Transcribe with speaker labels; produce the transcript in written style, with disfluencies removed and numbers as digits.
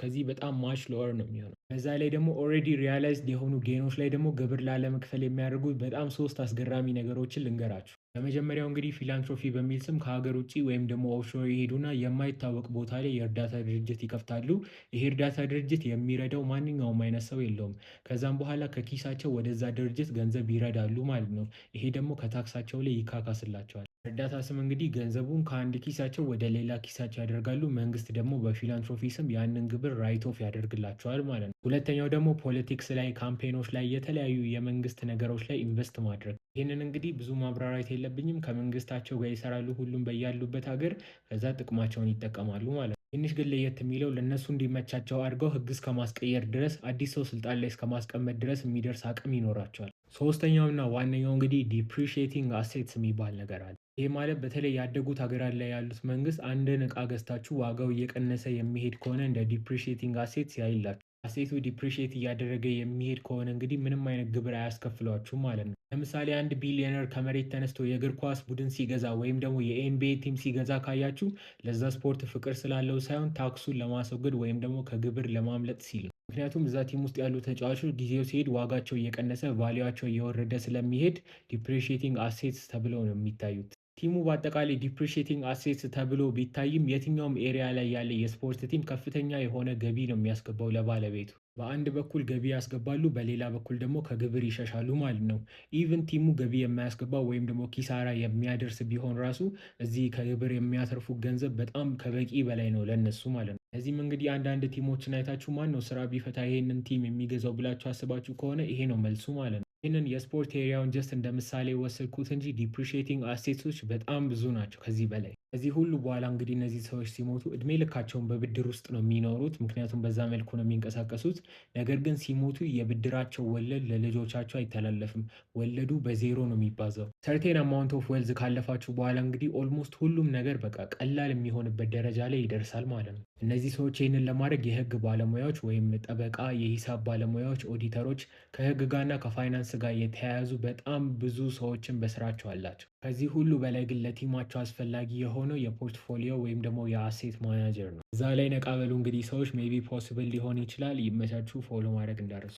Speaker 1: ከዚህ በጣም much lower ነው የሚሆነው። በዛ ላይ ደግሞ already realized የሆኑ gain ኦች ላይ ደግሞ ግብር ላለመክፈል የሚያደርጉት በጣም ሶስት አስገራሚ ነገሮችን ልንገራችሁ። በመጀመሪያው እንግዲህ philanthropy በሚል ስም ከሀገር ውጭ ወይም ደግሞ offshore ይሄዱና የማይታወቅ ቦታ ላይ የእርዳታ ድርጅት ይከፍታሉ። ይሄ እርዳታ ድርጅት የሚረዳው ማንኛውም አይነት ሰው የለውም። ከዛም በኋላ ከኪሳቸው ወደዛ ድርጅት ገንዘብ ይረዳሉ ማለት ነው። ይሄ ደግሞ ከ tax ኣቸው ላይ ይካካስላቸዋል። እርዳታ ስም እንግዲህ ገንዘቡን ከአንድ ኪሳቸው ወደ ሌላ ኪሳቸው ያደርጋሉ። መንግስት ደግሞ በ philanthropy ስም ያንን ግብር write off ያደርግላቸዋል ማለት ነው። ሁለተኛው ደግሞ politics ላይ፣ campaign ኦች ላይ፣ የተለያዩ የመንግስት ነገሮች ላይ invest ማድረግ። ይህንን እንግዲህ ብዙ ማብራራት የለብኝም። ከመንግስታቸው ጋር ይሰራሉ ሁሉም በያሉበት ሀገር፣ ከዛ ጥቅማቸውን ይጠቀማሉ ማለት ነው። ትንሽ ግን ለየት የሚለው ለእነሱ እንዲመቻቸው አድርገው ህግ እስከ ማስቀየር ድረስ፣ አዲስ ሰው ስልጣን ላይ እስከ ማስቀመጥ ድረስ የሚደርስ አቅም ይኖራቸዋል። ሶስተኛውና ዋነኛው እንግዲህ depreciating assets የሚባል ነገር አለ። ይህ ማለት በተለይ ያደጉት ሀገራት ላይ ያሉት መንግስት አንድን እቃ ገዝታችሁ ዋጋው እየቀነሰ የሚሄድ ከሆነ እንደ depreciating assets ያይላችሁ። Asset ኡ depreciate እያደረገ የሚሄድ ከሆነ እንግዲህ ምንም አይነት ግብር አያስከፍሏችሁም ማለት ነው። ለምሳሌ አንድ ቢሊዮነር ከመሬት ተነስቶ የእግር ኳስ ቡድን ሲገዛ ወይም ደግሞ የ NBA team ሲገዛ ካያችሁ ለዛ ስፖርት ፍቅር ስላለው ሳይሆን tax ኡን ለማስወገድ ወይም ደግሞ ከግብር ለማምለጥ ሲል ነው። ምክንያቱም እዛ team ውስጥ ያሉ ተጫዋቾች ጊዜው ሲሄድ ዋጋቸው እየቀነሰ፣ value ኣቸው እየወረደ ስለሚሄድ depreciating assets ተብለው ነው የሚታዩት። Team ኡ በአጠቃላይ depreciating assets ተብሎ ቢታይም የትኛውም area ላይ ያለ የስፖርት team ከፍተኛ የሆነ ገቢ ነው የሚያስገባው ለባለቤቱ። በአንድ በኩል ገቢ ያስገባሉ፣ በሌላ በኩል ደግሞ ከግብር ይሸሻሉ ማለት ነው። Even team ኡ ገቢ የማያስገባ ወይም ደግሞ ኪሳራ የሚያደርስ ቢሆን ራሱ እዚህ ከግብር የሚያተርፉት ገንዘብ በጣም ከበቂ በላይ ነው ለነሱ ማለት ነው። እዚህም እንግዲህ አንዳንድ team ኦችን አይታችሁ ማን ነው ስራ ቢፈታ ይሄንን team የሚገዛው ብላችሁ አስባችሁ ከሆነ ይሄ ነው መልሱ ማለት ነው። ይህንን የስፖርት area ውን just እንደ ምሳሌ ወሰድኩት እንጂ depreciating asset ኦች በጣም ብዙ ናቸው ከዚህ በላይ። ከዚህ ሁሉ በኋላ እንግዲህ እነዚህ ሰዎች ሲሞቱ እድሜ ልካቸውን በብድር ውስጥ ነው የሚኖሩት፣ ምክንያቱም በዛ መልኩ ነው የሚንቀሳቀሱት። ነገር ግን ሲሞቱ የብድራቸው ወለድ ለልጆቻቸው አይተላለፍም። ወለዱ በዜሮ ነው የሚባዛው። Certain amount of wealth ካለፋችሁ በኋላ እንግዲህ almost ሁሉም ነገር በቃ ቀላል የሚሆንበት ደረጃ ላይ ይደርሳል ማለት ነው። እነዚህ ሰዎች ይህንን ለማድረግ የህግ ባለሙያዎች ወይም ጠበቃ፣ የሂሳብ ባለሙያዎች፣ ኦዲተሮች፣ ከህግ ጋርና ከፋይናንስ ጋር የተያያዙ በጣም ብዙ ሰዎችን በስራቸው አላቸው። ከዚህ ሁሉ በላይ ግን ለ team ኣቸው አስፈላጊ የሆነው የ portfolio ወይም ደግሞ የ asset manager ነው። እዛ ላይ ነቃ በሉ እንግዲህ ሰዎች፣ maybe possible ሊሆን ይችላል። ይመቻችሁ። Follow ማድረግ እንዳትረሱ።